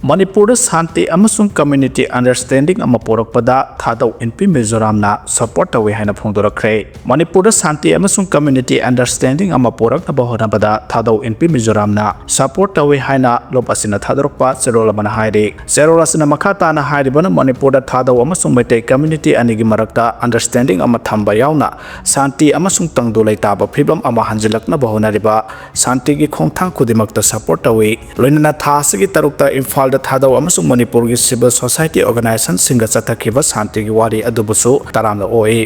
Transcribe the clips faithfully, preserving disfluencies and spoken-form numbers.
ꯃꯅꯤꯄꯨꯔꯗ ꯁꯥꯟꯇꯤ ꯑꯃꯁꯨꯡ community understanding ꯑꯃ ꯄꯨꯔꯛꯄꯗ ꯊꯥꯗꯧ ꯏꯟꯄꯤ ꯃꯤꯖꯣꯔꯥꯝꯅ support ꯇꯧꯏ ꯍꯥꯏꯅ ꯐꯣꯡꯗꯣꯔꯛꯈ꯭ꯔꯦ꯫ ꯃꯅꯤꯄꯨꯔꯗ ꯁꯥꯟꯇꯤ ꯑꯃꯁꯨꯡ community understanding ꯑꯃ ꯄꯨꯔꯛꯅꯕ ꯍꯣꯠꯅꯕꯗ ꯊꯥꯗꯧ ꯏꯟꯄꯤ ꯃꯤꯖꯣꯔꯥꯝꯅ support ꯇꯧꯏ ꯍꯥꯏꯅ ꯂꯨꯞ ꯑꯁꯤꯅ ꯊꯥꯗꯣꯔꯛꯄ ꯆꯦꯔꯣꯜ ꯑꯃꯅ ꯍꯥꯏꯔꯤ꯫ ꯆꯦꯔꯣꯜ ꯑꯁꯤꯅ ꯃꯈꯥ ꯇꯥꯅ ꯍꯥꯏꯔꯤꯕꯅ, ꯃꯅꯤꯄꯨꯔꯗ ꯊꯥꯗꯧ ꯑꯃꯁꯨꯡ ꯃꯩꯇꯩ community ꯑꯅꯤꯒꯤ ꯃꯔꯛꯇ understanding ꯑꯃ ꯊꯝꯕ ꯌꯥꯎꯅ ꯁꯥꯟꯇꯤ ꯑꯃꯁꯨꯡ ꯇꯪꯗꯨ ꯂꯩꯇꯥꯕ ꯐꯤꯕꯝ ꯑꯃ ꯍꯟꯖꯤꯜꯂꯛꯅꯕ ꯍꯣꯠꯅꯔꯤꯕ ꯁꯥꯟꯇꯤꯒꯤ ꯈꯣꯡꯊꯥꯡ ꯈꯨꯗꯤꯡꯃꯛꯇ support ꯇꯧꯏ꯫ ꯂꯣꯏꯅꯅ ꯊꯥ ꯑꯁꯤꯒꯤ ꯇꯔꯨꯛꯇ ꯏꯝꯐꯥꯜꯗ ꯊꯥꯗꯧ ꯑꯃꯁꯨꯡ ꯃꯅꯤꯄꯨꯔꯒꯤ civil society organizationꯁꯤꯡꯒ ꯆꯠꯊꯈꯤꯕ ꯁꯥꯟꯇꯤꯒꯤ ꯋꯥꯔꯤ ꯑꯗꯨꯕꯨꯁꯨ ꯇꯔꯥꯝꯅ ꯑꯣꯛꯏ꯫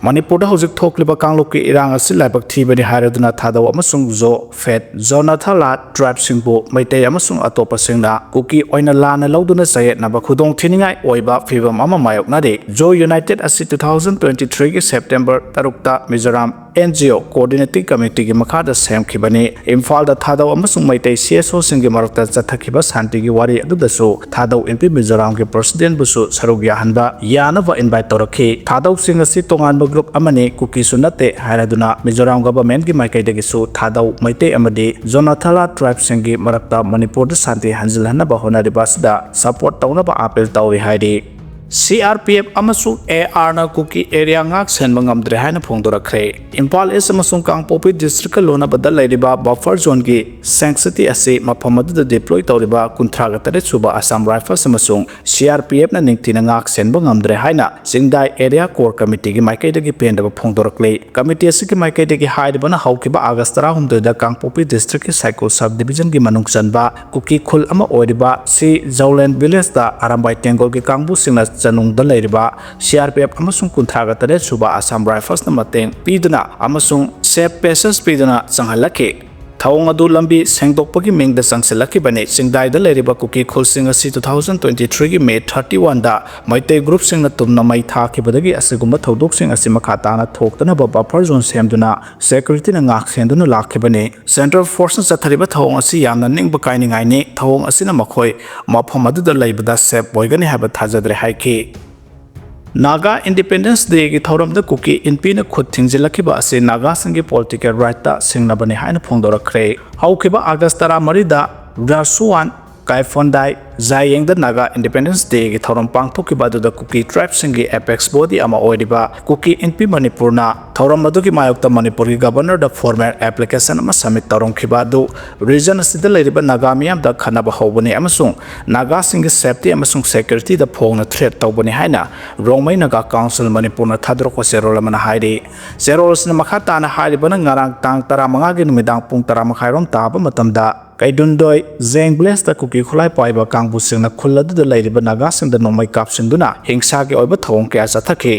ꯃꯅꯤꯄꯨꯔꯗ ꯍꯧꯖꯤꯛ ꯊꯣꯛꯂꯤꯕ ꯀꯥꯡꯂꯨꯞꯀꯤ ꯏꯔꯥꯡ ꯑꯁꯤ ꯂꯥꯏꯕꯛ ꯊꯤꯕꯅꯤ ꯍꯥꯏꯔꯗꯨꯅ ꯊꯥꯗꯧ ꯑꯃꯁꯨꯡ ꯖꯣ, ꯐꯦꯠ, ꯖꯣꯅꯥꯊꯥꯂꯥ tribeꯁꯤꯡꯕꯨ ꯃꯩꯇꯩ ꯑꯃꯁꯨꯡ ꯑꯇꯣꯞꯄꯁꯤꯡꯅ ꯀꯨꯀꯤ ꯑꯣꯏꯅ ꯂꯥꯟꯅ ꯂꯧꯗꯨꯅ ꯆꯌꯦꯠꯅꯕ ꯈꯨꯗꯣꯡꯊꯤꯅꯤꯡꯉꯥꯏ ꯑꯣꯏꯕ ꯐꯤꯕꯝ ꯑꯃ ꯃꯥꯌꯣꯛꯅꯔꯤ꯫ ꯖꯣ ꯌꯨꯅꯥꯏꯇꯦꯗ ꯑꯁꯤ two thousand twenty threeꯒꯤ September ꯇꯔꯨꯛꯇ ꯃꯤꯖꯣꯔꯥꯝ NGO Coordinating Committeeꯒꯤ ꯃꯈꯥꯗ ꯁꯦꯝꯈꯤꯕꯅꯤ꯫ ꯏꯝꯐꯥꯜꯗ ꯊꯥꯗꯧ ꯑꯃꯁꯨꯡ ꯃꯩꯇꯩ CSOꯁꯤꯡꯒꯤ ꯃꯔꯛꯇ ꯆꯠꯊꯈꯤꯕ ꯁꯥꯟꯇꯤꯒꯤ ꯋꯥꯔꯤ ꯑꯗꯨꯗꯁꯨ ꯊꯥꯗꯧ ꯏꯟꯄꯤ ꯃꯤꯖꯣꯔꯥꯝꯒꯤ presidentꯕꯨꯁꯨ ꯁꯔꯨꯛ ꯌꯥꯍꯟꯕ ꯌꯥꯅꯕ invite ꯇꯧꯔꯛꯈꯤ꯫ ꯊꯥꯗꯧꯁꯤꯡ ꯑꯁꯤ ꯇꯣꯉꯥꯟꯕ group ꯑꯃꯅꯤ, ꯀꯨꯀꯤꯁꯨ ꯅꯠꯇꯦ ꯍꯥꯏꯔꯗꯨꯅ ꯃꯤꯖꯣꯔꯥꯝ governmentꯀꯤ ꯃꯥꯏꯀꯩꯗꯒꯤꯁꯨ ꯊꯥꯗꯧ, ꯃꯩꯇꯩ ꯑꯃꯗꯤ ꯖꯣꯅꯥꯊꯥꯂꯥ tribeꯁꯤꯡꯒꯤ ꯃꯔꯛꯇ ꯃꯅꯤꯄꯨꯔꯗ ꯁꯥꯟꯇꯤ ꯍꯟꯖꯤꯜꯍꯟꯅꯕ ꯍꯣꯠꯅꯔꯤꯕ ꯑꯁꯤꯗ support ꯇꯧꯅꯕ appeal ꯇꯧꯔꯤ ꯍꯥꯏꯔꯤ꯫ CRPF ꯑꯃꯁꯨꯡ ARꯅ ꯀꯨꯀꯤ area ꯉꯥꯛ ꯁꯦꯟꯕ ꯉꯝꯗ꯭ꯔꯦ ꯍꯥꯏꯅ ꯐꯣꯡꯗꯣꯔꯛꯈ꯭ꯔꯦ꯫ ꯏꯝꯐꯥꯜ East ꯑꯃꯁꯨꯡ ꯀꯥꯡꯄꯣꯛꯄꯤ districtꯀ ꯂꯣꯟꯅꯕꯗ ꯂꯩꯔꯤꯕ buffer zoneꯒꯤ sanctity ꯑꯁꯤ ꯃꯐꯝ ꯑꯗꯨꯗ deploy ꯇꯧꯔꯤꯕ ꯀꯨꯟꯊ꯭ꯔꯥꯒ ꯇꯔꯦꯠ ꯁꯨꯕ Assam Rifles ꯑꯃꯁꯨꯡ CRPFꯅ ꯅꯤꯡꯊꯤꯅ ꯉꯥꯛ ꯁꯦꯟꯕ ꯉꯝꯗ꯭ꯔꯦ ꯍꯥꯏꯅ ꯆꯤꯡꯗꯥꯏ Area Core Committeeꯒꯤ ꯃꯥꯏꯀꯩꯗꯒꯤ ꯄꯦꯟꯗꯕ ꯐꯣꯡꯗꯣꯔꯛꯂꯤ꯫ Committee ꯑꯁꯤꯒꯤ ꯃꯥꯏꯀꯩꯗꯒꯤ ꯍꯥꯏꯔꯤꯕꯅ, ꯍꯧꯈꯤꯕ August ꯇꯔꯥꯍꯨꯝꯗꯣꯏꯗ ꯀꯥꯡꯄꯣꯛꯄꯤ districtꯀꯤ ꯁꯥꯏꯀꯣ sub divisionꯒꯤ ꯃꯅꯨꯡ ꯆꯟꯕ ꯀꯨꯀꯤ ꯈꯨꯜ ꯑꯃ ꯑꯣꯏꯔꯤꯕ ꯁꯤ ꯖꯧꯂꯦꯟ villageꯇ ꯑꯔꯥꯝꯕꯥꯏ ꯇꯦꯡꯒꯣꯜꯒꯤ ꯀꯥꯡꯕꯨꯁꯤꯡꯅ ꯆꯅꯨꯡꯗ ꯂꯩꯔꯤꯕ CRPF ꯑꯃꯁꯨꯡ ꯀꯨꯟꯊ꯭ꯔꯥꯒ ꯇꯔꯦꯠ ꯁꯨꯕ Assam Riflesꯅ ꯃꯇꯦꯡ ꯄꯤꯗꯨꯅ ꯑꯃꯁꯨꯡ safe passage ꯄꯤꯗꯨꯅ ꯆꯪꯍꯜꯂꯛꯈꯤ꯫ ꯊꯧꯑꯣꯡ ꯑꯗꯨ ꯂꯝꯕꯤ ꯁꯦꯡꯗꯣꯛꯄꯒꯤ ꯃꯤꯡꯗ ꯆꯪꯁꯤꯜꯂꯛꯈꯤꯕꯅꯤ꯫ ꯆꯤꯡꯗꯥꯏꯗ ꯂꯩꯔꯤꯕ ꯀꯨꯀꯤ ꯈꯨꯜꯁꯤꯡ ꯑꯁꯤ two thousand twenty threeꯒꯤ May thirty oneꯗ Meitei groupꯁꯤꯡꯅ ꯇꯨꯝꯅ ꯃꯩ ꯊꯥꯈꯤꯕꯗꯒꯤ ꯑꯁꯤꯒꯨꯝꯕ ꯊꯧꯗꯣꯛꯁꯤꯡ ꯑꯁꯤ ꯃꯈꯥ ꯇꯥꯅ ꯊꯣꯛꯇꯅꯕ buffer zone ꯁꯦꯝꯗꯨꯅ securityꯅ ꯉꯥꯛ ꯁꯦꯟꯗꯨꯅ ꯂꯥꯛꯈꯤꯕꯅꯤ꯫ Central Forceꯅ ꯆꯠꯊꯔꯤꯕ ꯊꯧꯑꯣꯡ ꯑꯁꯤ ꯌꯥꯝꯅ ꯅꯤꯡꯕ ꯀꯥꯏꯅꯤꯡꯉꯥꯏꯅꯤ꯫ ꯊꯧꯑꯣꯡ ꯑꯁꯤꯅ ꯃꯈꯣꯏ ꯃꯐꯝ ꯑꯗꯨꯗ ꯂꯩꯕꯗ safe ꯑꯣꯏꯒꯅꯤ ꯍꯥꯏꯕ ꯊꯥꯖꯗ꯭ꯔꯦ ꯍꯥꯏꯈꯤ꯫ Naga Independence Dayꯒꯤ ꯊꯧꯔꯝꯗ ꯀꯨꯀꯤ ꯏꯟꯄꯤꯅ ꯈꯨꯠ ꯊꯤꯡꯖꯤꯜꯂꯛꯈꯤꯕ ꯑꯁꯤ ꯅꯥꯒꯥꯁꯤꯡꯒꯤ political rightꯇ ꯁꯤꯡꯅꯕꯅꯤ ꯍꯥꯏꯅ ꯐꯣꯡꯗꯣꯔꯛꯈ꯭ꯔꯦ꯫ ꯍꯧꯈꯤꯕ August ꯇꯔꯥꯃꯔꯤꯗ ꯔꯥꯁꯨꯋꯥꯟ ꯀꯥꯏꯐꯣꯟꯗꯥꯏ ꯖꯥꯌꯦꯡꯗ ꯅꯥꯒꯥ ꯏꯟꯗꯤꯄꯦꯟꯗꯦꯟꯁ ꯗꯦꯒꯤ ꯊꯧꯔꯝ ꯄꯥꯡꯊꯣꯛꯈꯤꯕ ꯑꯗꯨꯗ ꯀꯨꯀꯤ ꯇ꯭ꯔꯥꯏꯕꯁꯤꯡꯒꯤ ꯑꯦꯄꯦꯛꯁ ꯕꯣꯗꯤ ꯑꯃ ꯑꯣꯏꯔꯤꯕ ꯀꯨꯀꯤ ꯏꯟꯄꯤ ꯃꯅꯤꯄꯨꯔꯅ ꯊꯧꯔꯝ ꯑꯗꯨꯒꯤ ꯃꯥꯌꯣꯛꯇ ꯃꯅꯤꯄꯨꯔꯒꯤ ꯒꯕꯔꯅꯔꯗ ꯐꯣꯔꯃꯦꯜ ꯑꯦꯄ꯭ꯂꯤꯀꯦꯁꯟ ꯑꯃ ꯁꯕꯃꯤꯠ ꯇꯧꯔꯝꯈꯤꯕ ꯑꯗꯨ ꯔꯤꯖꯟ ꯑꯁꯤꯗ ꯂꯩꯔꯤꯕ ꯅꯥꯒꯥ ꯃꯤꯌꯥꯝꯗ ꯈꯠꯅꯕ ꯍꯧꯕꯅꯤ ꯑꯃꯁꯨꯡ ꯅꯥꯒꯥꯁꯤꯡꯒꯤ ꯁꯦꯐꯇꯤ ꯑꯃꯁꯨꯡ ꯁꯦꯀ꯭ꯌꯨꯔꯤꯇꯤꯗ ꯐꯣꯡꯅ ꯊ꯭ꯔꯦꯠ ꯇꯧꯕꯅꯤ ꯍꯥꯏꯅ ꯔꯣꯡꯃꯩ ꯅꯥꯒꯥ ꯀꯥꯎꯟꯁꯤꯜ ꯃꯅꯤꯄꯨꯔꯅ ꯊꯥꯗꯣꯔꯛꯄ ꯆꯦꯔꯣꯜ ꯑꯃꯅ ꯍꯥꯏꯔꯤ꯫ ꯆꯦꯔꯣꯜ ꯑꯁꯤꯅ ꯃꯈꯥ ꯇꯥꯅ ꯍꯥꯏꯔꯤꯕꯅ ꯉꯔꯥꯡ ꯇꯥꯡ ꯇꯔꯥꯃꯉꯥꯒꯤ ꯅꯨꯃꯤꯗꯥꯡ ꯄꯨꯡ ꯇꯔꯥ ꯃꯈꯥꯏꯔꯣꯝ ꯇꯥꯕ ꯃꯇꯝꯗ ꯀꯩꯗꯨꯟꯗꯣꯏ ꯖꯦꯡ ꯚꯤꯂꯦꯖꯇ ꯀꯨꯀꯤ ꯈꯨꯠꯂꯥꯏ ꯄꯥꯏꯕ ꯀꯥꯡꯕꯨꯁꯤꯡꯅ ꯈꯨꯜ ꯑꯗꯨꯗ ꯂꯩꯔꯤꯕ ꯅꯥꯒꯥꯁꯤꯡꯗ ꯅꯣꯡꯃꯩ ꯀꯥꯞꯁꯤꯟꯗꯨꯅ ꯍꯤꯡꯁꯥꯒꯤ ꯑꯣꯏꯕ ꯊꯧꯑꯣꯡ ꯀꯌꯥ ꯆꯠꯊꯈꯤ꯫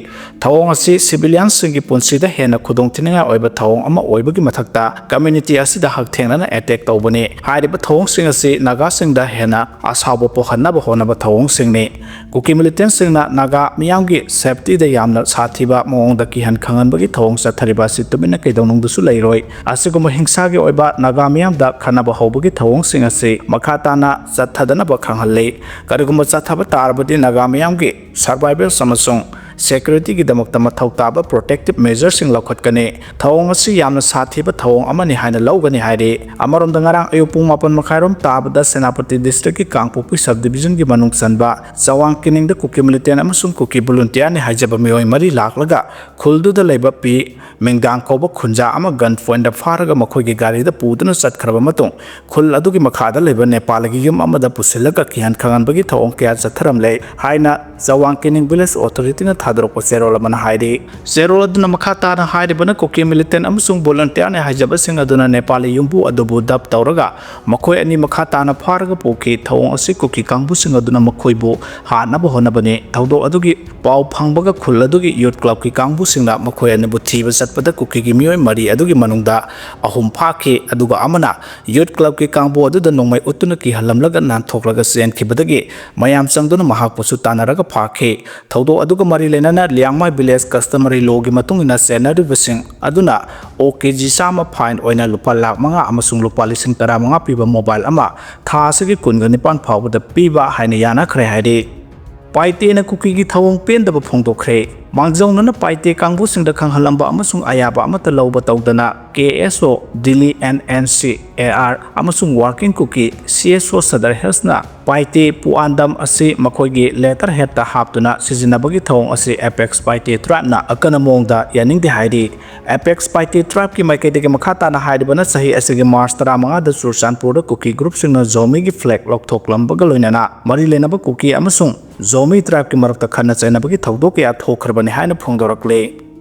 ꯊꯧꯑꯣꯡ ꯑꯁꯤ ꯁꯤꯚꯤꯂꯤꯌꯟꯁꯤꯡꯒꯤ ꯄꯨꯟꯁꯤꯗ ꯍꯦꯟꯅ ꯈꯨꯗꯣꯡꯊꯤꯅꯤꯡꯉꯥꯏ ꯑꯣꯏꯕ ꯊꯧꯑꯣꯡ ꯑꯃ ꯑꯣꯏꯕꯒꯤ ꯃꯊꯛꯇ ꯀꯝꯃ꯭ꯌꯨꯅꯤꯇꯤ ꯑꯁꯤꯗ ꯍꯛꯊꯦꯡꯅꯅ ꯑꯦꯇꯦꯛ ꯇꯧꯕꯅꯤ꯫ ꯍꯥꯏꯔꯤꯕ ꯊꯧꯑꯣꯡꯁꯤꯡ ꯑꯁꯤ ꯅꯥꯒꯥꯁꯤꯡꯗ ꯍꯦꯟꯅ ꯑꯁꯥꯎꯕ ꯄꯣꯛꯍꯟꯅꯕ ꯍꯣꯠꯅꯕ ꯊꯧꯑꯣꯡꯁꯤꯡꯅꯤ꯫ ꯀꯨꯀꯤ ꯃꯤꯂꯤꯇꯦꯟꯁꯤꯡꯅ ꯅꯥꯒꯥ ꯃꯤꯌꯥꯝꯒꯤ ꯁꯦꯐꯇꯤꯗ ꯌꯥꯝꯅ ꯁꯥꯊꯤꯕ ꯃꯑꯣꯡꯗ ꯀꯤꯍꯟ ꯈꯪꯍꯟꯕꯒꯤ ꯊꯧꯑꯣꯡ ꯆꯠꯊꯔꯤꯕ ꯑꯁꯤ ꯇꯨꯃꯤꯟꯅ ꯀꯩꯗꯧꯅꯨꯡꯗꯁꯨ ꯂꯩꯔꯣꯏ꯫ ꯑꯁꯤꯒꯨꯝꯕ ꯍꯤꯡꯁꯥꯒꯤ ꯑꯣꯏꯕ ꯅꯥꯒꯥ ꯃꯤꯌꯥꯝꯗ ꯈꯠꯅꯕ ꯍꯧꯕꯒꯤ ꯊꯧꯑꯣꯡꯁꯤꯡ ꯑꯁꯤ ꯃꯈꯥ ꯇꯥꯅ ꯆꯠꯊꯗꯅꯕ ꯈꯪꯍꯜꯂꯤ꯫ ꯀꯔꯤꯒꯨꯝꯕ ꯆꯠꯊꯕ ꯇꯥꯔꯕꯗꯤ ꯅꯥꯒꯥ ꯃꯤꯌꯥꯝꯒꯤ ꯁꯔꯚꯥꯏꯚꯦꯜ ꯑꯃꯁꯨꯡ ꯁꯦꯀ꯭ꯌꯨꯔꯤꯇꯤꯒꯤꯗꯃꯛꯇ ꯃꯊꯧ ꯇꯥꯕ ꯄ꯭ꯔꯣꯇꯦꯛꯇꯤꯚ ꯃꯦꯖꯔꯁꯤꯡ ꯂꯧꯈꯠꯀꯅꯤ꯫ ꯊꯧꯑꯣꯡ ꯑꯁꯤ ꯌꯥꯝꯅ ꯁꯥꯊꯤꯕ ꯊꯧꯑꯣꯡ ꯑꯃꯅꯤ ꯍꯥꯏꯅ ꯂꯧꯒꯅꯤ ꯍꯥꯏꯔꯤ꯫ ꯑꯃꯔꯣꯝꯗ ꯉꯔꯥꯡ ꯑꯌꯨꯛ ꯄꯨꯡ ꯃꯥꯄꯟ ꯃꯈꯥꯏꯔꯣꯝ ꯇꯥꯕꯗ ꯁꯦꯅꯥꯄꯇꯤ ꯗꯤꯁꯇ꯭ꯔꯤꯛꯀꯤ ꯀꯥꯡꯄꯣꯛꯄꯤ ꯁꯕ ꯗꯤꯕꯤꯖꯟꯒꯤ ꯃꯅꯨꯡ ꯆꯟꯕ ꯆꯋꯥꯡ ꯀꯤꯅꯤꯡꯗ ꯀꯨꯀꯤ ꯃꯤꯂꯤꯇꯦꯟ ꯑꯃꯁꯨꯡ ꯀꯨꯀꯤ ꯚꯣꯂꯨꯟꯇꯤꯌꯥꯔꯅꯤ ꯍꯥꯏꯖꯕ ꯃꯤꯑꯣꯏ ꯃꯔꯤ ꯂꯥꯛꯂꯒ ꯈꯨꯜꯗꯨꯗ ꯂꯩꯕ ꯄꯤ ꯃꯤꯡꯗꯥꯡ ꯀꯧꯕ ꯈꯨꯟꯖꯥ ꯑꯃ ꯒꯟ ꯄꯣꯏꯟꯗ ꯐꯥꯔꯒ ꯃꯈꯣꯏꯒꯤ ꯒꯥꯔꯤꯗ ꯄꯨꯗꯨꯅ ꯆꯠꯈ꯭ꯔꯕ ꯃꯇꯨꯡ ꯈꯨꯜ ꯑꯗꯨꯒꯤ ꯃꯈꯥꯗ ꯂꯩꯕ ꯅꯦꯄꯥꯂꯤꯒꯤ ꯌꯨꯝ ꯑꯃꯗ ꯄꯨꯁꯤꯜꯂꯒ ꯀꯤꯍꯟ ꯈꯪꯍꯟꯕꯒꯤ ꯊꯧꯑꯣꯡ ꯀꯌꯥ ꯆꯠꯊꯔꯝꯂꯦ ꯍꯥꯏꯅ ꯆꯋꯥꯡ ꯀꯤꯅꯤꯡ ꯚꯤꯂꯦꯖ ꯑꯣꯊꯣꯔꯤꯇꯤꯅ ꯊꯥꯗꯣꯔꯛꯄ ꯆꯦꯔꯣꯜ ꯑꯃꯅ ꯍꯥꯏꯔꯤ꯫ ꯆꯦꯔꯣꯜ ꯑꯗꯨꯅ ꯃꯈꯥ ꯇꯥꯅ ꯍꯥꯏꯔꯤꯕꯅ ꯀꯨꯀꯤ ꯃꯤꯂꯤꯇꯦꯟ ꯑꯃꯁꯨꯡ ꯚꯣꯂꯨꯟꯇꯤꯌꯥꯔꯅꯤ ꯍꯥꯏꯖꯕꯁꯤꯡ ꯑꯗꯨꯅ ꯅꯦꯄꯥꯂꯤ ꯌꯨꯝꯕꯨ ꯑꯗꯨꯕꯨ ꯗꯞ ꯇꯧꯔꯒ ꯃꯈꯣꯏ ꯑꯅꯤ ꯃꯈꯥ ꯇꯥꯅ ꯐꯥꯔꯒ ꯄꯨꯈꯤ꯫ ꯊꯧꯑꯣꯡ ꯑꯁꯤ ꯀꯨꯀꯤ ꯀꯥꯡꯕꯨꯁꯤꯡ ꯑꯗꯨꯅ ꯃꯈꯣꯏꯕꯨ ꯍꯥꯠꯅꯕ ꯍꯣꯠꯅꯕꯅꯤ꯫ ꯊꯧꯗꯣꯛ ꯑꯗꯨꯒꯤ ꯄꯥꯎ ꯐꯪꯕꯒ ꯈꯨꯜ ꯑꯗꯨꯒꯤ ꯌꯨꯠ ꯀ꯭ꯂꯕꯀꯤ ꯀꯥꯡꯕꯨꯁꯤꯡꯅ ꯃꯈꯣꯏ ꯑꯅꯤꯕꯨ ꯊꯤꯕ ꯆꯠꯄꯗ ꯀꯨꯀꯤꯒꯤ ꯃꯤꯑꯣꯏ ꯃꯔꯤ ꯑꯗꯨꯒꯤ ꯃꯅꯨꯡꯗ ꯑꯍꯨꯝ ꯐꯥꯈꯤ, ꯑꯗꯨꯒ ꯑꯃꯅ ꯌꯨꯠ ꯀ꯭ꯂꯕꯀꯤ ꯀꯥꯡꯕꯨ ꯑꯗꯨꯗ ꯅꯣꯡꯃꯩ ꯎꯠꯇꯨꯅ ꯀꯤꯍꯜꯂꯝꯂꯒ ꯅꯥꯟꯊꯣꯛꯂꯒ ꯆꯦꯟꯈꯤꯕꯗꯒꯤ ꯃꯌꯥꯝ ꯆꯪꯗꯨꯅ ꯃꯍꯥꯛꯄꯨꯁꯨ ꯇꯥꯟꯅꯔꯒ ꯐꯥꯈꯤ꯫ ꯊꯧꯗꯣꯛ ꯑꯗꯨꯒ ꯃꯔꯤ ꯂꯩꯅꯅ ꯂꯤꯌꯥꯡꯃꯥꯏ ꯚꯤꯂꯦꯖ ꯀꯁꯇꯃꯔꯤ ꯂꯣꯒꯤ ꯃꯇꯨꯡ ꯏꯟꯅ ꯆꯦꯟꯅꯔꯤꯕꯁꯤꯡ ꯑꯗꯨꯅ ꯑꯣ ꯀꯦ ꯖꯤ ꯆꯥꯝꯃ ꯐꯥꯏꯟ ꯑꯣꯏꯅ ꯂꯨꯄꯥ ꯂꯥꯈ ꯃꯉꯥ ꯑꯃꯁꯨꯡ ꯂꯨꯄꯥ ꯂꯤꯁꯤꯡ ꯇꯔꯥꯃꯉꯥ ꯄꯤꯕ ꯃꯣꯕꯥꯏꯜ ꯑꯃ ꯊꯥ ꯑꯁꯤꯒꯤ ꯀꯨꯟꯒ ꯅꯤꯄꯥꯟ ꯐꯥꯎꯕꯗ ꯄꯤꯕ ꯍꯥꯏꯅ ꯌꯥꯅꯈ꯭ꯔꯦ ꯍꯥꯏꯔꯤ꯫ ꯄꯥꯏꯇꯦꯅ ꯀꯨꯀꯤꯒꯤ ꯊꯧꯑꯣꯡ ꯄꯦꯟꯗꯕ ꯐꯣꯡꯗꯣꯛꯈ꯭ꯔꯦ꯫ ꯃꯥꯡꯖꯧꯅꯅ ꯄꯥꯏꯇꯦ ꯀꯥꯡꯕꯨꯁꯤꯡꯗ ꯈꯪꯍꯜꯂꯝꯕ ꯑꯃꯁꯨꯡ ꯑꯌꯥꯕ ꯑꯃꯠꯇ ꯂꯧꯕ ꯇꯧꯗꯅ ꯀꯦ ꯑꯦꯁ ꯑꯣ, Delhi and N C A R ꯑꯃꯁꯨꯡ ꯋꯥꯔꯀꯤꯡ ꯀꯨꯀꯤ ꯁꯤ ꯑꯦꯁ ꯑꯣ ꯁꯗꯔ ꯍꯤꯜꯁꯅ ꯄꯥꯏꯇꯦ ꯄꯨꯑꯥꯟꯗꯝ ꯑꯁꯤ ꯃꯈꯣꯏꯒꯤ ꯂꯦꯇꯔ ꯍꯦꯗꯇ ꯍꯥꯞꯇꯨꯅ ꯁꯤꯖꯤꯟꯅꯕꯒꯤ ꯊꯧꯑꯣꯡ ꯑꯁꯤ ꯑꯦꯄꯦꯛꯁ ꯄꯥꯏꯇꯦ ꯇ꯭ꯔꯥꯏꯕꯅ ꯑꯀꯟꯕ ꯃꯑꯣꯡꯗ ꯌꯥꯅꯤꯡꯗꯦ ꯍꯥꯏꯔꯤ꯫ ꯑꯦꯄꯦꯛꯁ ꯄꯥꯏꯇꯦ ꯇ꯭ꯔꯥꯏꯕꯀꯤ ꯃꯥꯏꯀꯩꯗꯒꯤ ꯃꯈꯥ ꯇꯥꯅ ꯍꯥꯏꯔꯤꯕꯅ ꯆꯍꯤ ꯑꯁꯤꯒꯤ ꯃꯥꯔꯆ ꯇꯔꯥꯃꯉꯥꯗ ꯆꯨꯔꯆꯥꯟꯄꯨꯔꯗ ꯀꯨꯀꯤ ꯒ꯭ꯔꯨꯞꯁꯤꯡꯅ ꯖꯣꯃꯤꯒꯤ ꯐ꯭ꯂꯦꯒ ꯂꯧꯊꯣꯛꯂꯝꯕꯒ ꯂꯣꯏꯅꯅ ꯃꯔꯤ ꯂꯩꯅꯕ ꯀꯨꯀꯤ ꯑꯃꯁꯨꯡ ꯖꯣꯃꯤ ꯇ꯭ꯔꯥꯏꯕꯀꯤ ꯃꯔꯛꯇ ꯈꯠꯅ ꯆꯩꯅꯕꯒꯤ ꯊꯧꯗꯣꯛ ꯀꯌꯥ ꯊꯣꯛꯈ꯭ꯔꯕꯅꯤ ꯍꯥꯏꯅ ꯐꯣꯡꯗꯣꯔꯛꯂꯤ꯫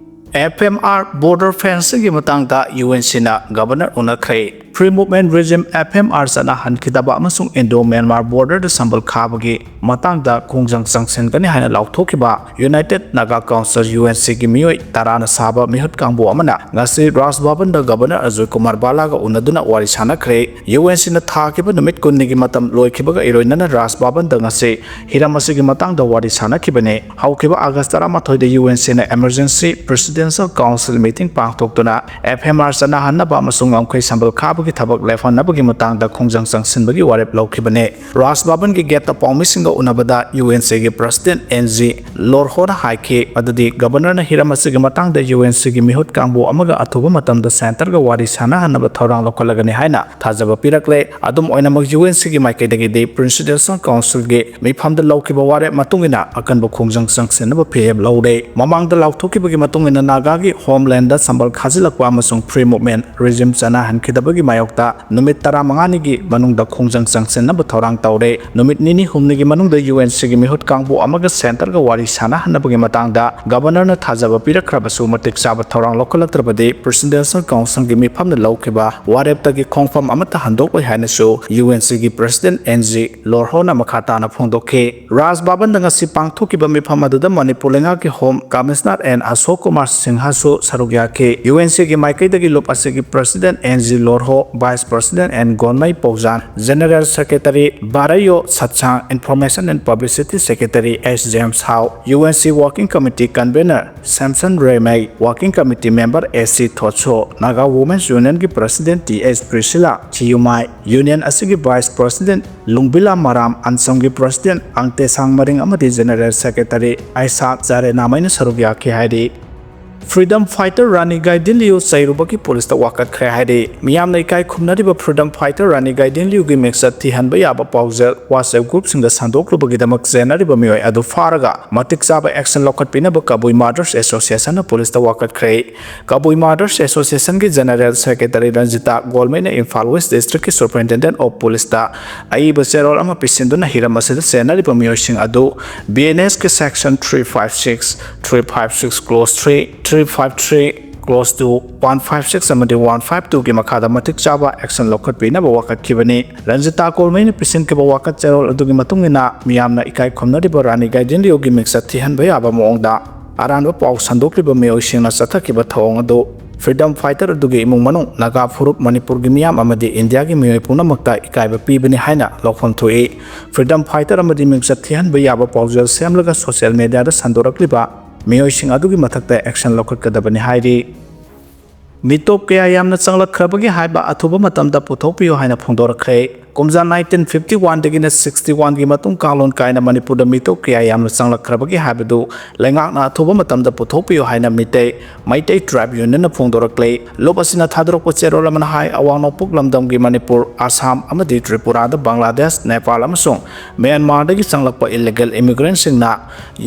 ꯑꯦꯐ ꯑꯦꯝ ꯑꯥꯔ ꯕꯣꯔꯗꯔ ꯐꯦꯟꯁꯤꯡꯒꯤ ꯃꯇꯥꯡꯗ ꯌꯨ ꯑꯦꯟ ꯁꯤꯅ ꯒꯕꯔꯅꯔ ꯎꯅꯈ꯭ꯔꯦ꯫ Free Movement Regime, F M R, ꯆꯠꯅꯍꯟꯈꯤꯗꯕ ꯑꯃꯁꯨꯡ ꯏꯟꯗꯣ ꯃ꯭ꯌꯥꯟꯃꯥꯔ ꯕꯣꯔꯗꯔꯗ ꯁꯝꯕꯜ ꯈꯥꯕꯒꯤ ꯃꯇꯥꯡꯗ ꯈꯣꯡꯖꯪ ꯆꯪꯁꯤꯟꯒꯅꯤ ꯍꯥꯏꯅ ꯂꯥꯎꯊꯣꯛꯈꯤꯕ united Naga council, U N ꯁꯤꯒꯤ ꯃꯤꯑꯣꯏ ꯇꯔꯥꯅ ꯁꯥꯕ ꯃꯤꯍꯨꯠ ꯀꯥꯡꯕꯨ ꯑꯃꯅ ꯉꯁꯤ ꯔꯥꯖ ꯚꯕꯟꯗ ꯒꯕꯔꯅꯔ ꯑꯖꯣꯏ ꯀꯨꯃꯥꯔ ꯕꯥꯂꯥꯒ ꯎꯅꯗꯨꯅ ꯋꯥꯔꯤ ꯁꯥꯟꯅꯈ꯭ꯔꯦ꯫ ꯌꯨ ꯑꯦꯟ ꯁꯤꯅ ꯊꯥꯈꯤꯕ ꯅꯨꯃꯤꯠ ꯀꯨꯟꯅꯤꯒꯤ ꯃꯇꯝ ꯂꯣꯏꯈꯤꯕꯒ ꯏꯔꯣꯏꯅꯅ ꯔꯥꯖ ꯚꯕꯟꯗ ꯉꯁꯤ ꯍꯤꯔꯝ ꯑꯁꯤꯒꯤ ꯃꯇꯥꯡꯗ ꯋꯥꯔꯤ ꯁꯥꯟꯅꯈꯤꯕꯅꯤ꯫ ꯍꯧꯈꯤꯕ ꯑꯥꯒꯁ ꯇꯔꯥꯃꯥꯊꯣꯏꯗ ꯌꯨ ꯑꯦꯟ ꯁꯤꯅ Emergency Presidential Council meeting ꯄꯥꯡꯊꯣꯛꯇꯨꯅ ꯑꯦꯐ ꯑꯦꯝ ꯑꯥꯔ ꯆꯠꯅꯍꯟꯅꯕ ꯑꯃꯁꯨꯡ ꯉꯝꯈꯩ ꯁꯝꯕꯜ ꯈꯥꯕꯒꯤ ꯊꯕꯛ ꯂꯦꯞꯍꯟꯅꯕꯒꯤ ꯃꯇꯥꯡꯗ ꯈꯣꯡꯖꯪ ꯆꯪꯁꯤꯟꯕꯒꯤ ꯋꯥꯔꯦꯞ ꯂꯧꯈꯤꯕꯅꯤ꯫ ꯔꯥꯖ ꯚꯕꯟꯒꯤ ꯒꯦꯠꯇ ꯄꯥꯎꯃꯤꯁꯤꯡꯒ ꯎꯅꯕꯗ ꯌꯨ ꯑꯦꯟ ꯁꯤꯒꯤ ꯄ꯭ꯔꯁꯤꯗꯦꯟꯠ ꯑꯦꯟ ꯖꯤ ꯂꯣꯔꯍꯣꯅ ꯍꯥꯏꯈꯤ ꯃꯗꯨꯗꯤ ꯒꯕꯔꯅꯔꯅ ꯍꯤꯔꯝ ꯑꯁꯤꯒꯤ ꯃꯇꯥꯡꯗ ꯌꯨ ꯑꯦꯟ ꯁꯤꯒꯤ ꯃꯤꯍꯨꯠ ꯀꯥꯡꯕꯨ ꯑꯃꯒ ꯑꯊꯨꯕ ꯃꯇꯝꯗ ꯁꯦꯟꯇꯔꯒ ꯋꯥꯔꯤ ꯁꯥꯟꯅꯍꯟꯅꯕ ꯊꯧꯔꯥꯡ ꯂꯧꯈꯠꯂꯒꯅꯤ ꯍꯥꯏꯅ ꯊꯥꯖꯕ ꯄꯤꯔꯛꯂꯦ꯫ ꯑꯗꯨꯝ ꯑꯣꯏꯅꯃꯛ, ꯌꯨ ꯑꯦꯟ ꯁꯤꯒꯤ ꯃꯥꯏꯀꯩꯗꯒꯤꯗꯤ Presidential Councilꯒꯤ ꯃꯤꯐꯝꯗ ꯂꯧꯈꯤꯕ ꯋꯥꯔꯦꯞ ꯃꯇꯨꯡ ꯏꯟꯅ ꯑꯀꯟꯕ ꯈꯣꯡꯖꯪ ꯆꯪꯁꯤꯟꯅꯕ ꯐꯤꯔꯦꯞ ꯂꯧꯔꯦ꯫ ꯃꯃꯥꯡꯗ ꯂꯥꯎꯊꯣꯛꯈꯤꯕꯒꯤ ꯃꯇꯨꯡ ꯏꯟꯅ ꯅꯥꯒꯥꯒꯤ ꯍꯣꯝꯂꯦꯟꯗ ꯁꯝꯕꯜ ꯈꯥꯖꯤꯜꯂꯛꯄ ꯑꯃꯁꯨꯡ Free Movement Regime ꯆꯠꯅꯍꯟꯈꯤꯗꯕꯒꯤ ꯃꯥꯌꯣꯛꯇ ꯅꯨꯃꯤꯠ ꯇꯔꯥꯃꯉꯥꯅꯤꯒꯤ ꯃꯅꯨꯡꯗ ꯈꯣꯡꯖꯪ ꯆꯪꯁꯤꯟꯅꯕ ꯊꯧꯔꯥꯡ ꯇꯧꯔꯦ꯫ ꯅꯨꯃꯤꯠ ꯅꯤꯅꯤ ꯍꯨꯝꯅꯤꯒꯤ ꯃꯅꯨꯡꯗ ꯌꯨ ꯑꯦꯟ ꯁꯤꯒꯤ ꯃꯤꯍꯨꯠ ꯀꯥꯡꯕꯨ ꯑꯃꯒ ꯁꯦꯟꯇꯔꯒ ꯋꯥꯔꯤ ꯁꯥꯟꯅꯍꯟꯅꯕꯒꯤ ꯃꯇꯥꯡꯗ ꯒꯕꯔꯅꯔꯅ ꯊꯥꯖꯕ ꯄꯤꯔꯛꯈ꯭ꯔꯕꯁꯨ, ꯃꯇꯤꯛ ꯆꯥꯕ ꯊꯧꯔꯥꯡ ꯂꯧꯈꯠꯂꯛꯇ꯭ꯔꯕꯗꯤ Presidential Councilꯒꯤ ꯃꯤꯐꯝꯅ ꯂꯧꯈꯤꯕ ꯋꯥꯔꯦꯞꯇꯒꯤ ꯈꯣꯡꯐꯝ ꯑꯃꯠꯇ ꯍꯟꯗꯣꯛꯂꯣꯏ ꯍꯥꯏꯅꯁꯨ ꯌꯨ ꯑꯦꯟ ꯁꯤꯒꯤ ꯄ꯭ꯔꯁꯤꯗꯦꯟꯠ ꯑꯦꯟ ꯖꯤ ꯂꯣꯔꯍꯣꯅ ꯃꯈꯥ ꯇꯥꯅ ꯐꯣꯡꯗꯣꯛꯈꯤ꯫ ꯔꯥꯖ ꯚꯕꯟꯗ ꯉꯁꯤ ꯄꯥꯡꯊꯣꯛꯈꯤꯕ ꯃꯤꯐꯝ ꯑꯗꯨꯗ ꯃꯅꯤꯄꯨꯔ ꯂꯩꯉꯥꯛꯀꯤ ꯍꯣꯝ ꯀꯃꯤꯁꯅꯔ ꯑꯦꯟ ꯑꯁꯣꯛ ꯀꯨꯃꯥꯔ ꯁꯤꯡꯍꯁꯨ ꯁꯔꯨꯛ ꯌꯥꯈꯤ꯫ ꯌꯨ ꯑꯦꯟ ꯁꯤꯒꯤ ꯃꯥꯏꯀꯩꯗꯒꯤ ꯂꯨꯞ ꯑꯁꯤꯒꯤ President N G Lorho, Vice President N Gonmei Pojan, General Secretary Barayo Satsang, Information and Publicity Secretary S James Hao, U N C Working Committee Convener Samson Remei, Working Committee Member S C Thotso, Naga Women's Unionꯒꯤ President T H Priscilla Thiyumai, Union ꯑꯁꯤꯒꯤ Vice President Lungbila Maram, ꯑꯟꯁꯝꯒꯤ President ꯑꯪꯇꯦꯁꯥꯡ ꯃꯔꯤꯡ ꯑꯃꯗꯤ General Secretary Isha ꯖꯥꯔꯦꯅꯥꯃꯩꯅ ꯁꯔꯨꯛ ꯌꯥꯈꯤ ꯍꯥꯏꯔꯤ꯫ Freedom Fighter ꯔꯥꯅꯤ ꯒꯥꯏꯗꯤꯟꯂꯤꯌꯨ ꯆꯩꯔꯨꯕꯒꯤ ꯄꯨꯂꯤꯁꯇ ꯋꯥꯀꯠꯈ꯭ꯔꯦ ꯍꯥꯏꯔꯤ꯫ ꯃꯤꯌꯥꯝꯅ ꯏꯀꯥꯏ ꯈꯨꯝꯅꯔꯤꯕ Freedom Fighter ꯔꯥꯅꯤ ꯒꯥꯏꯗꯤꯟꯂꯤꯌꯨꯒꯤ ꯃꯤꯡꯆꯠ ꯊꯤꯍꯟꯕ ꯌꯥꯕ ꯄꯥꯎꯖꯦꯜ WhatsApp groupꯁꯤꯡꯗ ꯁꯟꯗꯣꯛꯂꯨꯕꯒꯤꯗꯃꯛ ꯆꯦꯟꯅꯔꯤꯕ ꯃꯤꯑꯣꯏ ꯑꯗꯨ ꯐꯥꯔꯒ ꯃꯇꯤꯛ ꯆꯥꯕ action ꯂꯧꯈꯠꯄꯤꯅꯕ Kabui Mothers Associationꯅ ꯄꯨꯂꯤꯁꯇ ꯋꯥꯀꯠꯈ꯭ꯔꯦ꯫ Kabui Mothers Associationꯒꯤ General Secretary Ranjita ꯒꯣꯜꯃꯩꯅ Imphal West Districtꯀꯤ Superintendent of Policeꯇ ꯑꯏꯕ ꯆꯦꯔꯣꯜ ꯑꯃ ꯄꯤꯁꯤꯟꯗꯨꯅ ꯍꯤꯔꯝ ꯑꯁꯤꯗ ꯆꯦꯟꯅꯔꯤꯕ ꯃꯤꯑꯣꯏꯁꯤꯡ ꯑꯗꯨ B N Sꯀꯤ Section three five six, three five six Clause three, three five three Clause two, one five six ꯑꯃꯗꯤ one five twoꯒꯤ ꯃꯈꯥꯗ ꯃꯇꯤꯛ ꯆꯥꯕ action ꯂꯧꯈꯠꯄꯤꯅꯕ ꯋꯥꯀꯠꯈꯤꯕꯅꯤ꯫ ꯔꯟꯖꯤꯇꯥ ꯒꯣꯜꯃꯩꯅ ꯄꯤꯁꯤꯟꯈꯤꯕ ꯋꯥꯀꯠ ꯆꯦꯔꯣꯜ ꯑꯗꯨꯒꯤ ꯃꯇꯨꯡ ꯏꯟꯅ ꯃꯤꯌꯥꯝꯅ ꯏꯀꯥꯏ ꯈꯨꯝꯅꯔꯤꯕ ꯔꯥꯅꯤ ꯒꯥꯏꯗꯤꯟꯂꯤꯌꯨꯒꯤ ꯃꯤꯡꯆꯠ ꯊꯤꯍꯟꯕ ꯌꯥꯕ ꯃꯑꯣꯡꯗ ꯑꯔꯥꯟꯕ ꯄꯥꯎ ꯁꯟꯗꯣꯛꯂꯤꯕ ꯃꯤꯑꯣꯏꯁꯤꯡꯅ ꯆꯠꯊꯈꯤꯕ ꯊꯧꯑꯣꯡ ꯑꯗꯨ Freedom Fighter ꯑꯗꯨꯒꯤ ꯏꯃꯨꯡ ꯃꯅꯨꯡ, ꯅꯥꯒꯥ ꯐꯨꯔꯨꯞ, ꯃꯅꯤꯄꯨꯔꯒꯤ ꯃꯤꯌꯥꯝ ꯑꯃꯗꯤ ꯏꯟꯗꯤꯌꯥꯒꯤ ꯃꯤꯑꯣꯏ ꯄꯨꯝꯅꯃꯛꯇ ꯏꯀꯥꯏꯕ ꯄꯤꯕꯅꯤ ꯍꯥꯏꯅ ꯂꯧꯐꯝ ꯊꯣꯛꯏ꯫ Freedom Fighter ꯑꯃꯗꯤ ꯃꯤꯡꯆꯠ ꯊꯤꯍꯟꯕ ꯌꯥꯕ ꯄꯥꯎꯖꯦꯜ ꯁꯦꯝꯂꯒ social mediaꯗ ꯁꯟꯗꯣꯔꯛꯂꯤꯕ ꯃꯤꯑꯣꯏꯁꯤꯡ ꯑꯗꯨꯒꯤ ꯃꯊꯛꯇ action ꯂꯧꯈꯠꯀꯗꯕꯅꯤ ꯍꯥꯏꯔꯤ꯫ ꯃꯤꯇꯣꯞ ꯀꯌꯥ ꯌꯥꯝꯅ ꯆꯪꯂꯛꯈ꯭ꯔꯕꯒꯦ ꯍꯥꯏꯕ ꯑꯊꯨꯕ ꯃꯇꯝꯗ ꯄꯨꯊꯣꯛꯄꯤꯌꯨ ꯍꯥꯏꯅ ꯐꯣꯡꯗꯣꯔꯛꯈ꯭ꯔꯦ꯫ ꯀꯨꯝꯖꯥ nineteen fifty oneꯗꯒꯤꯅ sixty oneꯒꯤ ꯃꯇꯨꯡ ꯀꯥꯡꯂꯣꯟ ꯀꯥꯏꯅ ꯃꯅꯤꯄꯨꯔꯗ ꯃꯤꯇꯣꯞ ꯀꯌꯥ ꯌꯥꯝꯅ ꯆꯪꯂꯛꯈ꯭ꯔꯕꯒꯦ ꯍꯥꯏꯕꯗꯨ ꯂꯩꯉꯥꯛꯅ ꯑꯊꯨꯕ ꯃꯇꯝꯗ ꯄꯨꯊꯣꯛꯄꯤꯌꯨ ꯍꯥꯏꯅ ꯃꯤꯇꯩ, Meitei Tribe Unionꯅ ꯐꯣꯡꯗꯣꯔꯛꯂꯦ꯫ ꯂꯨꯞ ꯑꯁꯤꯅ ꯊꯥꯗꯣꯔꯛꯄ ꯆꯦꯔꯣꯜ ꯑꯃꯅ ꯍꯥꯏ, ꯑꯋꯥꯡ ꯅꯣꯡꯄꯣꯛ ꯂꯝꯗꯝꯒꯤ ꯃꯅꯤꯄꯨꯔ, ꯑꯁꯥꯝ ꯑꯃꯗꯤ ꯇ꯭ꯔꯤꯄꯨꯔꯥꯗ ꯕꯪꯒ꯭ꯂꯥꯗꯦꯁ, ꯅꯦꯄꯥꯜ ꯑꯃꯁꯨꯡ ꯃ꯭ꯌꯥꯟꯃꯥꯔꯗꯒꯤ ꯆꯪꯂꯛꯄ illegal immigrantꯁꯤꯡꯅ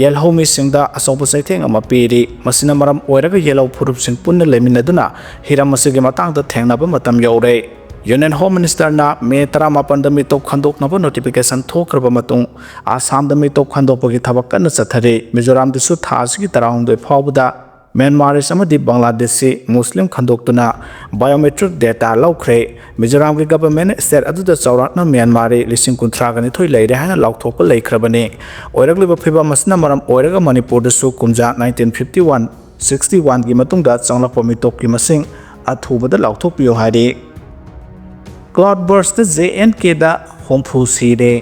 ꯌꯦꯜꯍꯧꯃꯤꯁꯤꯡꯗ ꯑꯆꯧꯕ ꯆꯩꯊꯦꯡ ꯑꯃ ꯄꯤꯔꯤ꯫ ꯃꯁꯤꯅ ꯃꯔꯝ ꯑꯣꯏꯔꯒ ꯌꯦꯜꯍꯧ ꯐꯨꯔꯨꯞꯁꯤꯡ ꯄꯨꯟꯅ ꯂꯩꯃꯤꯟꯅꯗꯨꯅ ꯍꯤꯔꯝ ꯑꯁꯤꯒꯤ ꯃꯇꯥꯡꯗ ꯊꯦꯡꯅꯕ ꯃꯇꯝ ꯌꯧꯔꯦ꯫ Union Home Ministerꯅ May ꯇꯔꯥꯃꯥꯄꯟꯗ ꯃꯤꯇꯣꯞ ꯈꯟꯗꯣꯛꯅꯕ notification ꯊꯣꯛꯈ꯭ꯔꯕ ꯃꯇꯨꯡ, ꯑꯁꯥꯝꯗ ꯃꯤꯇꯣꯞ ꯈꯟꯗꯣꯛꯄꯒꯤ ꯊꯕꯛ ꯀꯟꯅ ꯆꯠꯊꯔꯤ꯫ ꯃꯤꯖꯣꯔꯥꯝꯗꯁꯨ ꯊꯥ ꯑꯁꯤꯒꯤ ꯇꯔꯥꯍꯨꯝꯗꯣꯏ ꯐꯥꯎꯕꯗ Myanmarese ꯑꯃꯗꯤ Bangladeshi Muslim ꯈꯟꯗꯣꯛꯇꯨꯅ biometric data ꯂꯧꯈ꯭ꯔꯦ꯫ ꯃꯤꯖꯣꯔꯥꯝꯒꯤ governmentꯅ state ꯑꯗꯨꯗ ꯆꯥꯎꯔꯥꯛꯅ ꯃ꯭ꯌꯥꯟꯃꯥꯔꯤ ꯂꯤꯁꯤꯡ ꯀꯨꯟꯊ꯭ꯔꯥꯒ ꯅꯤꯊꯣꯏ ꯂꯩꯔꯦ ꯍꯥꯏꯅ ꯂꯥꯎꯊꯣꯛꯄ ꯂꯩꯈ꯭ꯔꯕꯅꯤ꯫ ꯑꯣꯏꯔꯛꯂꯤꯕ ꯐꯤꯕꯝ ꯑꯁꯤꯅ ꯃꯔꯝ ꯑꯣꯏꯔꯒ ꯃꯅꯤꯄꯨꯔꯗꯁꯨ ꯀꯨꯝꯖꯥ nineteen fifty one ꯁꯤꯛꯁꯇꯤ ꯋꯥꯟꯒꯤ ꯃꯇꯨꯡꯗ ꯆꯪꯂꯛꯄ ꯃꯤꯇꯣꯞꯀꯤ ꯃꯁꯤꯡ ꯑꯊꯨꯕꯗ ꯂꯥꯎꯊꯣꯛꯄꯤꯌꯨ ꯍꯥꯏꯔꯤ꯫ Cloudburst ꯖꯦ ꯑꯦꯟ ꯀꯦꯗ ꯍꯨꯝꯐꯨ ꯁꯤꯔꯦ꯫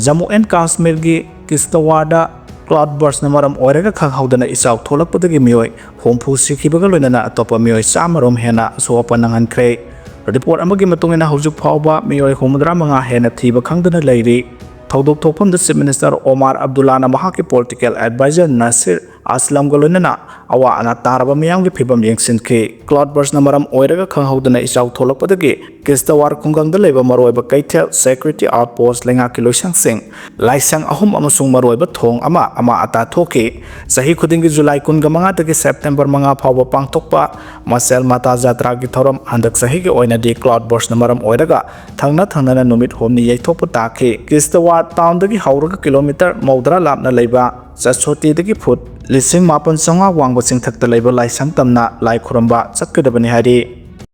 ꯖꯝꯃꯨ ꯑꯦꯟ ꯀꯥꯁꯃꯤꯔꯒꯤ ꯀꯤꯁꯇꯋꯥꯔꯗ cloudburst ꯅ ꯃꯔꯝ ꯑꯣꯏꯔꯒ ꯈꯪꯍꯧꯗꯅ ꯏꯆꯥꯎ ꯊꯣꯛꯂꯛꯄꯗꯒꯤ ꯃꯤꯑꯣꯏ ꯍꯨꯝꯐꯨ ꯁꯤꯈꯤꯕꯒ ꯂꯣꯏꯅꯅ ꯑꯇꯣꯞꯄ ꯃꯤꯑꯣꯏ ꯆꯥꯝꯃ ꯔꯣꯝ ꯍꯦꯟꯅ ꯑꯁꯣꯛ ꯑꯄꯟ ꯅꯪꯍꯟꯈ꯭ꯔꯦ꯫ ꯔꯤꯄꯣꯔꯠ ꯑꯃꯒꯤ ꯃꯇꯨꯡ ꯏꯟꯅ ꯍꯧꯖꯤꯛ ꯐꯥꯎꯕ ꯃꯤꯑꯣꯏ ꯍꯨꯝꯐꯨꯇꯔꯥ ꯃꯉꯥ ꯍꯦꯟꯅ ꯊꯤꯕ ꯈꯪꯗꯅ ꯂꯩꯔꯤ꯫ ꯊꯧꯗꯣꯛ ꯊꯣꯛꯐꯝꯗ ꯆꯤꯐ ꯃꯤꯅꯤꯁꯇꯔ ꯑꯣꯃꯥꯔ ꯑꯕꯗꯨꯜꯂꯥꯅ ꯃꯍꯥꯛꯀꯤ ꯄꯣꯂꯤꯇꯤꯀꯦꯜ ꯑꯦꯗꯚꯥꯏꯖꯔ ꯅꯁꯤꯔ ꯑꯁꯂꯝꯒ ꯂꯣꯏꯅꯅ ꯑꯋꯥ ꯑꯅꯥ ꯇꯥꯔꯕ ꯃꯤꯌꯥꯝꯒꯤ ꯐꯤꯕꯝ ꯌꯦꯡꯁꯤꯟꯈꯤ꯫ Cloudburst ꯅ ꯃꯔꯝ ꯑꯣꯏꯔꯒ ꯈꯪꯍꯧꯗꯅ ꯏꯆꯥꯎ ꯊꯣꯛꯂꯛꯄꯗꯒꯤ ꯀꯤꯁꯇꯋꯥꯔ ꯈꯨꯡꯒꯪꯗ ꯂꯩꯕ ꯃꯔꯨꯑꯣꯏꯕ ꯀꯩꯊꯦꯜ, ꯁꯦꯀ꯭ꯌꯨꯔꯤꯇꯤ ꯑꯥꯎꯠꯄꯣꯁ꯭ꯠ, ꯂꯩꯉꯥꯛꯀꯤ ꯂꯣꯏꯁꯪꯁꯤꯡ, ꯂꯥꯏꯁꯪ ꯑꯍꯨꯝ ꯑꯃꯁꯨꯡ ꯃꯔꯨꯑꯣꯏꯕ ꯊꯣꯡ ꯑꯃ ꯑꯃꯥ ꯑꯇꯥ ꯊꯣꯛꯈꯤ꯫ ꯆꯍꯤ ꯈꯨꯗꯤꯡꯒꯤ ꯖꯨꯂꯥꯏ ꯀꯨꯟꯒ ꯃꯉꯥꯗꯒꯤ ꯁꯦꯞꯇꯦꯝꯕꯔ ꯃꯉꯥ ꯐꯥꯎꯕ ꯄꯥꯡꯊꯣꯛꯄ ꯃꯁꯦꯜ ꯃꯥꯇꯥ ꯖꯥꯇ꯭ꯔꯥꯒꯤ ꯊꯧꯔꯝ ꯍꯟꯗꯛ ꯆꯍꯤꯒꯤ ꯑꯣꯏꯅꯗꯤ Cloudburst ꯅ ꯃꯔꯝ ꯑꯣꯏꯔꯒ ꯊꯪꯅ ꯊꯪꯅꯅ ꯅꯨꯃꯤꯠ ꯍꯨꯝꯅꯤ ꯌꯩꯊꯣꯛꯄ ꯇꯥꯈꯤ꯫ ꯀꯤꯁꯇꯋꯥꯔ ꯇꯥꯎꯟꯗꯒꯤ ꯍꯧꯔꯒ ꯀꯤꯂꯣꯃꯤꯇꯔ ꯃꯧꯗ꯭ꯔꯥ ꯂꯥꯞꯅ ꯂꯩꯕ ꯆꯠꯁꯣꯇꯤꯗꯒꯤ ꯐꯨꯠ ꯂꯤꯁꯤꯡ ꯃꯥꯄꯟ ꯆꯥꯝꯃꯉꯥ ꯋꯥꯡꯕ ꯆꯤꯡꯊꯛꯇ ꯂꯩꯕ ꯂꯥꯏꯁꯪ ꯇꯝꯅ ꯂꯥꯏ ꯈꯨꯔꯨꯝꯕ ꯆꯠꯀꯗꯕꯅꯤ ꯍꯥꯏꯔꯤ꯫